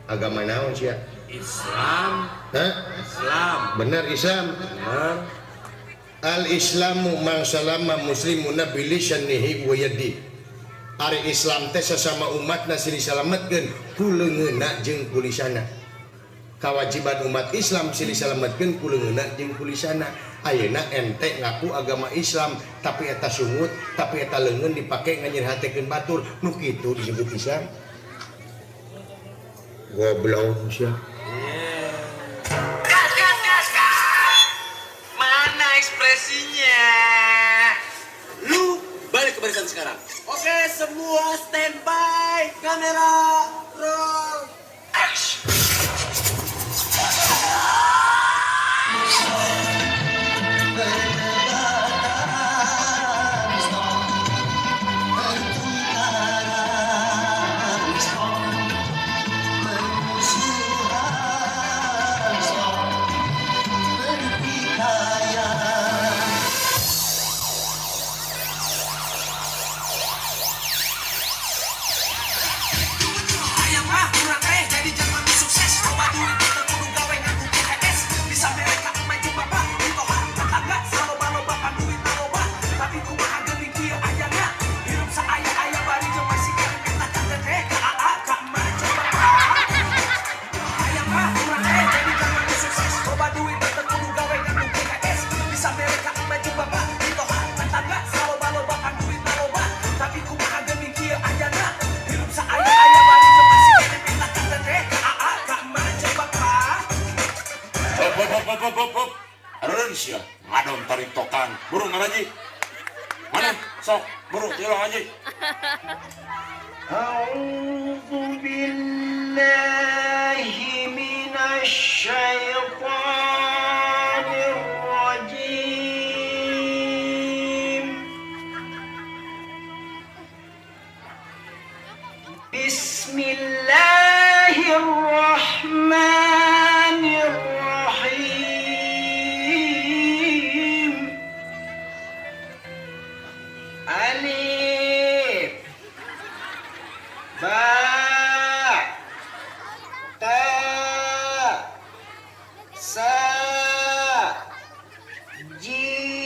Agama naon sia? Islam. Hah? Islam. Bener Islam. Bener. Al Islamu man salama muslimuna bilisanihi wa yadi. Ari Islam teh sesama umatna silih salametkeun ku leungeunna jeung ku lisana. Kawajiban umat Islam silih salametkeun ku leungeunna jeung ku lisana. Ayeuna ente ngaku agama Islam tapi eta sungut, tapi eta leungeun dipake nganyerhatekeun batur, nu kitu disebut Islam. Goblok sia. Gas, gas, gas, gas. Mana ekspresinya? Lu balik ke barisan sekarang. Oke, semua standby. Kamera roll. Action. Hayang mah urang teh jadi jelema nu sukses, loba duit teu kudu gawe ngaku PNS, bisa mere ka emak jeung bapak mitoha tetangga saloba-loba pan duit loba, tapi kumaha geuning kieu ayana hirup saaya-aya bari jeung masih keneh menta ka teteh ka aa ka emak jeung bapak. Hayang mah urang teh jadi jelema nu sukses, loba duit teu kudu gawe ngaku PNS, bisa mere ka emak jeung bapak mitoha tetangga saloba-loba pan duit loba, tapi kumaha geuning kieu ayana hirup saaya-aya bari jeung masih keneh menta ka teteh ka aa ka emak jeung bapak. Hop, hop, hop, hop, hop, hop, hop. Areun sia, ngadon tarik tokang. Buru ngaraji. Mana? Sok, buru tilu haji. أعوذ بالله من الشيطان الرجيم. بسم الله الرحمن الرحيم. ألف با